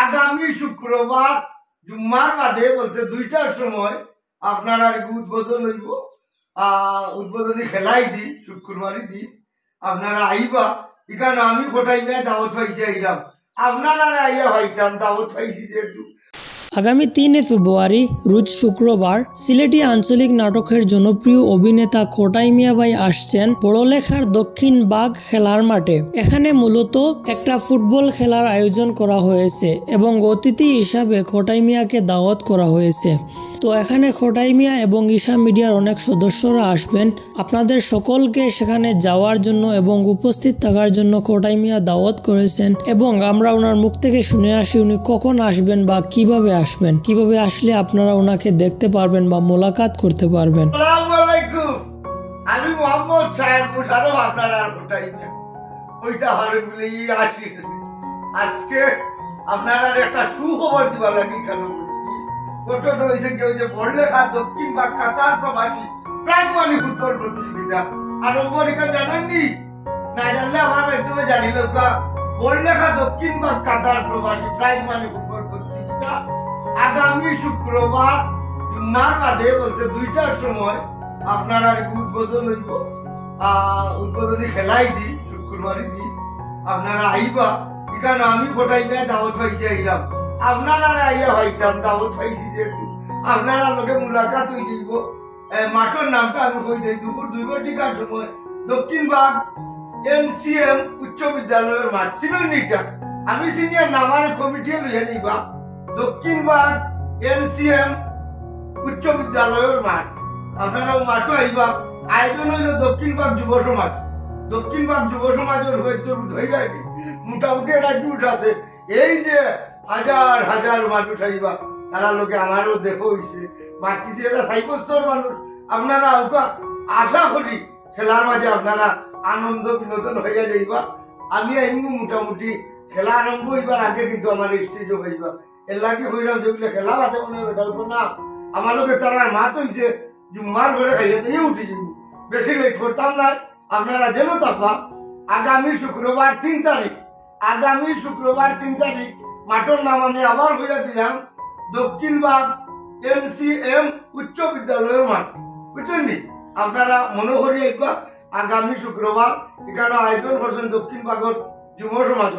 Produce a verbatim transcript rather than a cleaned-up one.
আগামী শুক্রবার জুম্মার বাদে বলতে দুইটার সময় আপনারার উদ্বোধন হইব। আহ উদ্বোধনী খেলাই দিন, শুক্রবারই দিন। আপনারা আইবা। এখানে আমি কটাই মিয়ায় দাওয়াত পাইছি, আইলাম। আপনারা আইয়া পাইতাম, দাওয়াত পাইছি যেহেতু। আগামী তিনে ফেব্রুয়ারি, রোজ শুক্রবার, সিলেটি আঞ্চলিক নাটকের জনপ্রিয় অভিনেতা কটাই মিয়া ভাই আসছেন বড়লেখার দক্ষিণ বাগ খেলার মাঠে। এখানে মূলত একটা ফুটবল খেলার আয়োজন করা হয়েছে এবং অতিথি হিসাবে কটাই মিয়াকে দাওয়াত করা হয়েছে। তো এখানে কটাই মিয়া এবং ঈশা মিডিয়ার অনেক সদস্যরা আসবেন। আপনাদের সকলকে সেখানে যাওয়ার জন্য এবং উপস্থিত থাকার জন্য কটাই মিয়া দাওয়াত করেছেন এবং আমরা ওনার মুখ থেকে শুনে আসি উনি কখন আসবেন বা কিভাবে আসবেন, কিভাবে আসলে আপনারা ওনাকে দেখতে পারবেন বা মোলাকাত করতে পারবেন। আসসালামু আলাইকুম, আমি মোহাম্মদ সাহেব মুশারফ, আপনারার কটাই মিয়া। কইতা পারে বলে এই আসি। আজকে আপনারার একটা সুখবর দিবার লাগি কেন বলছি। ঘটনা হয়েছে কি, ওই যে বড়লেখা দক্ষিণ বাগ কাতার প্রবাসী প্রাইজ মানি ফুটবল প্রতিযোগিতা আরম্ভ হইছে, জানেননি? না জানলে আমার মাধ্যমে জানি লোকা। বড়লেখা দক্ষিণ বাগ কাতার প্রবাসী প্রাইজ মানি ফুটবল প্রতিযোগিতা আগামী শুক্রবার জুম্মার বাদে বলতে দুইটার সময় আপনারার উদ্বোধন হইব। আহ উদ্বোধনী খেলাই দিন, শুক্রবারই দিন। আপনারা আইবা। এখানে আমি কটাই মিয়ায় দাওয়াত পাইছি, আইলাম। আপনারা আইয়া পাইতাম, দাওয়াত পাইছি যেহেতু। আপনারার লগে মোলাকাত হয়ে যাইব। এ, মাঠর নামটা আমি কই দেই, দুপুর দুই ঘটিকার সময় দক্ষিণ বাগ এনসিএম উচ্চ বিদ্যালয়ের মাঠ, চিনইন নি ইটা? আমি সিনিয়র নামারে কমিটি লইয়া যাইবা দক্ষিণ বাগ এনসিএম উচ্চ বিদ্যালয়ের মাঠ। আপনারা ও মাঠও আইবা। আয়োজন হইল দক্ষিণ বাগ যুব সমাজ। দক্ষিণ বাগ যুব সমাজের হয়তো ধরে যায়, মোটামুটি একটা জুট আছে। এই যে হাজার হাজার মানুষ আইবা, তারার লগে আমারও দেখা হইছে, মাতিছি, এরা সাব্যস্তর মানুষ। আপনারা আউকা, আশা করি খেলার মাঝে আপনারা আনন্দ বিনোদন হইয়া যাইবা। আমি আইমু মোটামুটি খেলা আরম্ভ হইবার আগে কিন্তু আমার স্টেজও হইবা। এর লাগি হইলাম যে বলে খেলা বাদে মনে হয় বেটা উঠবো না। আমার লগে তারার মাত হইছে, জুম্মার ঘরে খাইয়া দিয়ে উঠি যাবো, বেশি লেট করতাম না। আপনারা যেন থাকবা। আগামী শুক্রবার তিন তারিখ, আগামী শুক্রবার তিন তারিখ মাঠর নাম আমি আবার হইয়া দিলাম দক্ষিণ বাগ এনসিএম উচ্চ বিদ্যালয়ের মাঠ, বুঝছেন নি? আপনারা মনে করি একবার আগামী শুক্রবার এখানে আয়োজন করছেন দক্ষিণ বাগর যুব সমাজ।